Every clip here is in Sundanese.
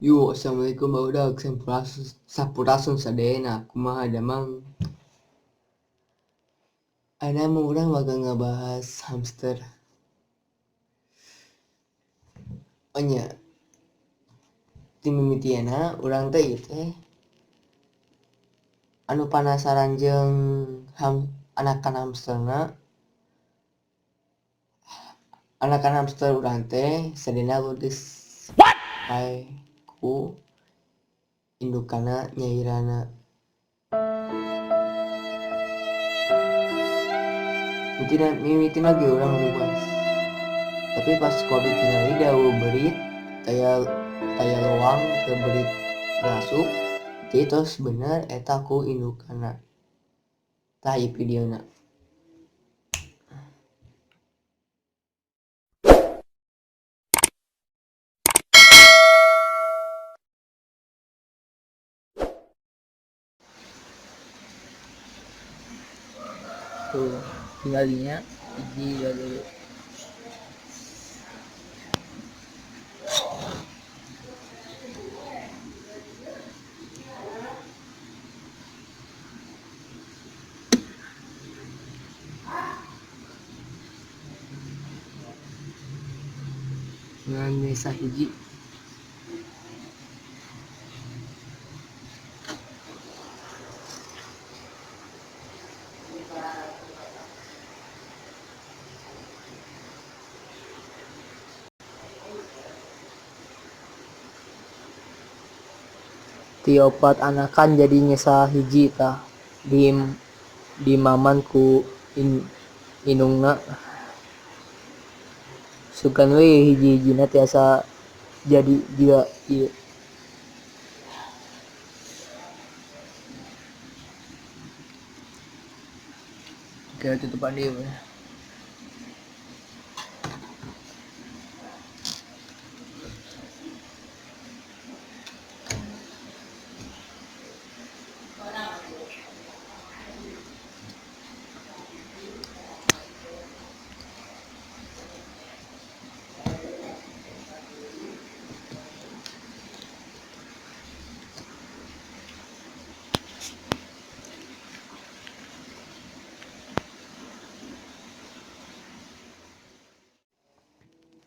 Yo, assalamualaikum barudak, sampurasun, sampurasun sadayana, kumaha damang. Ayeuna mah urang bakal ngabahas hamster. Oh nya, ti mimitiana urang teh ieu teh anu panasaran jeung anakan hamsterna. Anakan hamster urang teh sadayana ludes. Pae ku indukana nyairana. Mimitina ge urang luas. Tapi pas ku abdi tingali daun berit taya lowang ke berit ngasup, jadi tos bener eta ku indukana. Tah ieu videona. Tuh, tinggalinya hiji dua dulu. Ngan mesa hiji. Ti opat anakan jadi nyesa hiji tah di maman ku inungna. Sugan we hiji-hijina tiasa jadi jiga ieu. Oke, tutupan dia.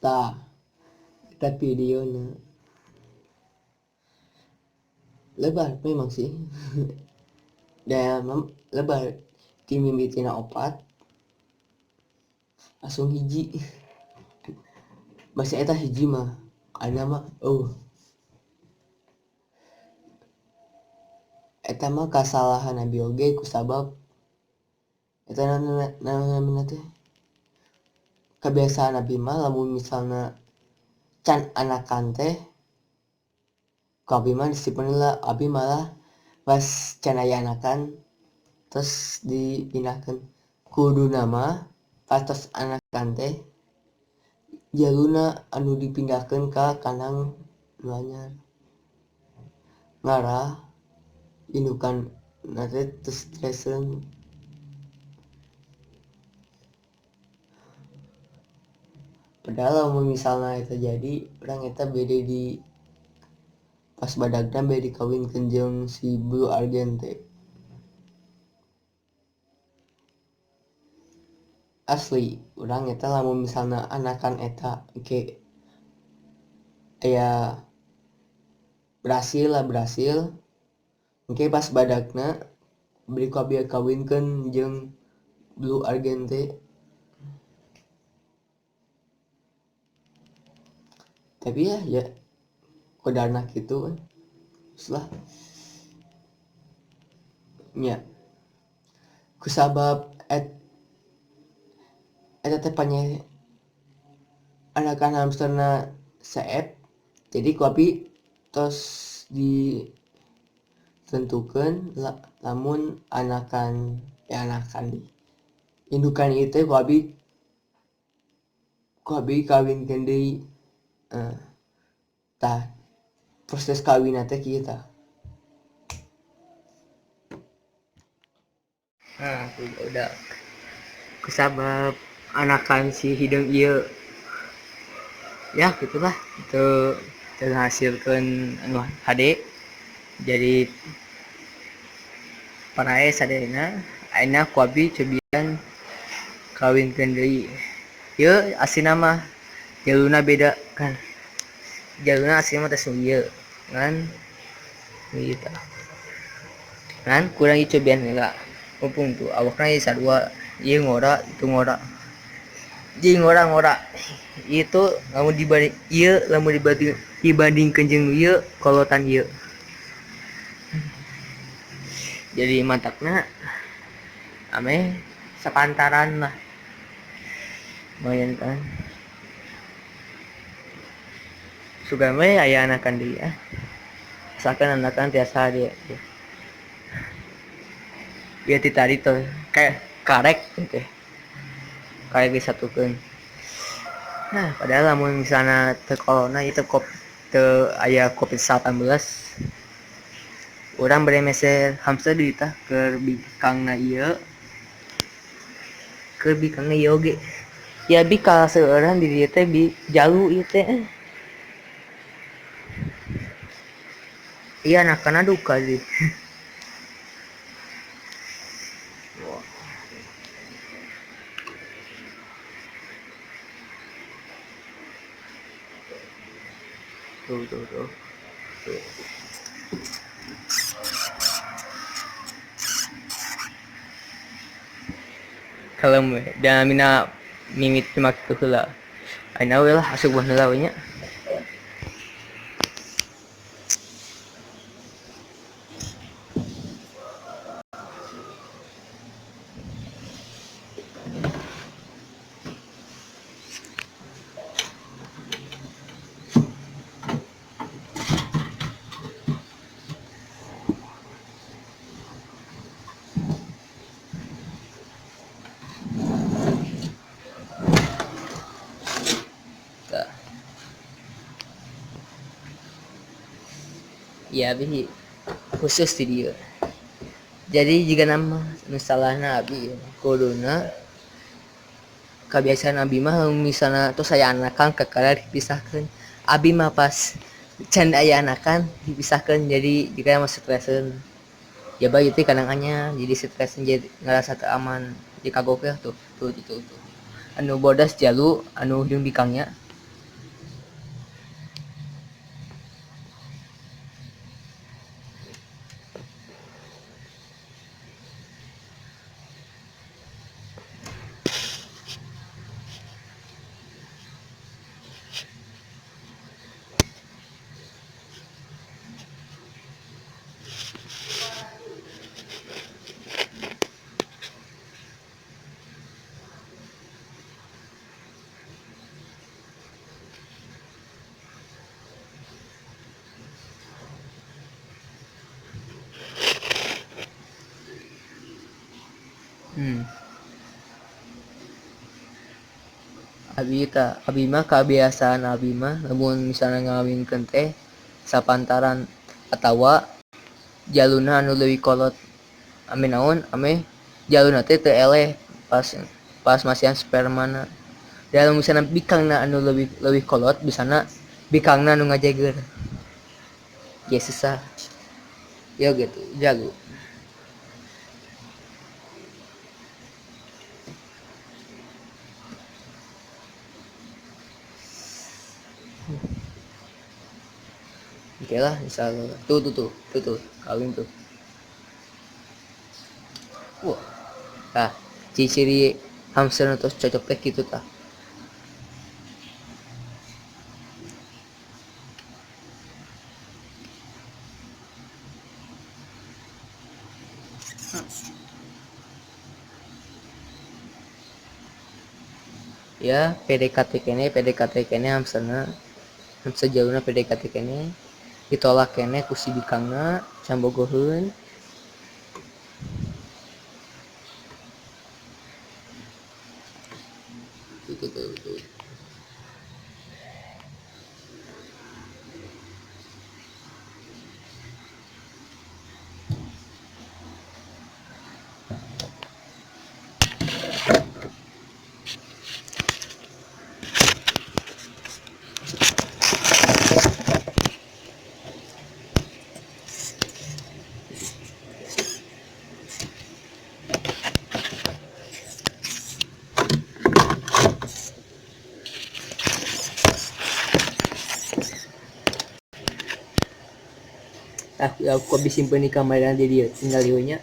Tah, eta videona lebar memang sih. Dan lebar ti mimitina opat langsung hiji. Masih eta hiji mah, ada mah oh. Eta mah kasalahan abi oge kusabab eta namina teh kebiasaan abi mah lamun misalna can anakan teh ku abi mah disimpen heula, abi malah pas can aya anakan terus dipindahkeun. Kuduna mah pas tos anakan teh jaluna anu dipindahkeun ka kandang nu anyar. Ngarah indukan na teh teu streseun. Padahal lamun misalna eta jadi urang eta bede di pas badagna bede dikawinkeun jeung si Blue Argente. Asli urang eta lamun misalna anakan eta engke aya berhasil lah, berhasil engke pas badagna beri ku abi kawinkeun jeung Blue Argente. Tapi ya kodarna kitu kan. Terus lah nya kusabab eta teh panye anakan hamsterna seep, jadi ku abi tos ditentukeun lamun anakan ya anakan di indukan ieu teh ku abi kawinkeun deui. Tah proses kawin teh kieu tah. Nah, udah kusabab anakan si hideung ieu. Ya gitulah, teu Teu ngahasilkeun anu hade. Jadi parae sadayana ayeuna ku abi cobian kawinkeun deui. Ieu aslina mah jaluna beda kan. Jaluna aslina mah tos nu ieu ngan ieu tah. Ngan kurang ieu cobian heula. Mumpung tuh awakna ieu sarua, ieu ngora itu ngora. Jadi ngora-ngora itu lamun dibanding ieu lamun dibandingkeun jeung ieu kolotan ieu. Jadi mantakna ameh sapantaran lah. Lumayan kan. Sugan we aya anakan deui ah. Asalkan anakan tiasa dia. Ya ti tadi tuh kayak karek teh. Karek disatukeun. Nah, padahal lamun misalna teu corona ieu teu aya COVID-19 urang bade meser hamster deui tah keur bikangna ieu. Keur bikangna ieu oge. Ya bi kalah seueuran di dieu teh bi jalu ieu teh. Iya anakna duka sih. Tuh tuh tuh. Tuh. Kalem we, da mina mimit cuma kitu heula. Ayeuna we lah asup heula we nya. Ya abi khusus di dieu. Jadi jika nama misalnya abi kuduna kebiasaan abi mah misalnya tuh saya anakan kakara dipisahkan. Abi mah pas can aya anakan dipisahkan jadi jika mah stresan. Ya bae itu kadang anya jadi stresan jadi ngerasa teu aman. Jadi kagok ya tuh tuh tuh tuh. Anu bodas jalu anu hidung bikangnya. Abi ta, abi mah kebiasaan abi mah lamun misalnya ngawinkeun teh sapantaran atawa jaluna anu leuwih kolot. Ame naon ame jaluna teh teu eleh pas masihan spermana. Da lamun misalna bikangna anu leuwih kolot bisana bikangna anu ngajeger. Ya susah. Ya gitu, jago. Oke lah, insyaallah. Tuh tuh tuh, tuh tuh, kawin tuh. Wah. Tah, ciri-ciri hamster nu tos cocok teh kitu tah. Ya, PDKT kene, PDKT kene hamsterna. Hamster jauhna PDKT kene. Ditolak kene ku si bikangna, can bogoheun. Tuh, tuh, tuh, tuh. Tah ku abi simpen di kamar di dieu tinggal ieu nya.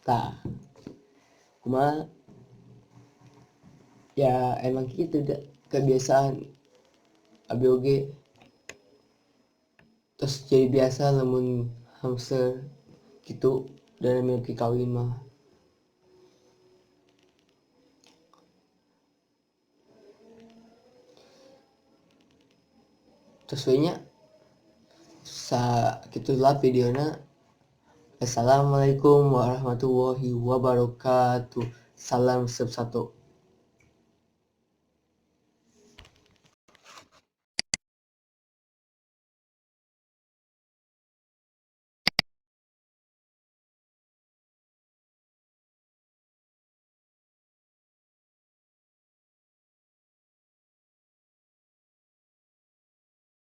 Tah, kumaha ya emang gitu dah kebiasaan abi oge terus jadi biasa lamun hamster gitu dan memiliki kawin mah. Terus we nya sakitulah videona. Assalamualaikum warahmatullahi wabarakatuh. Salam sub satu.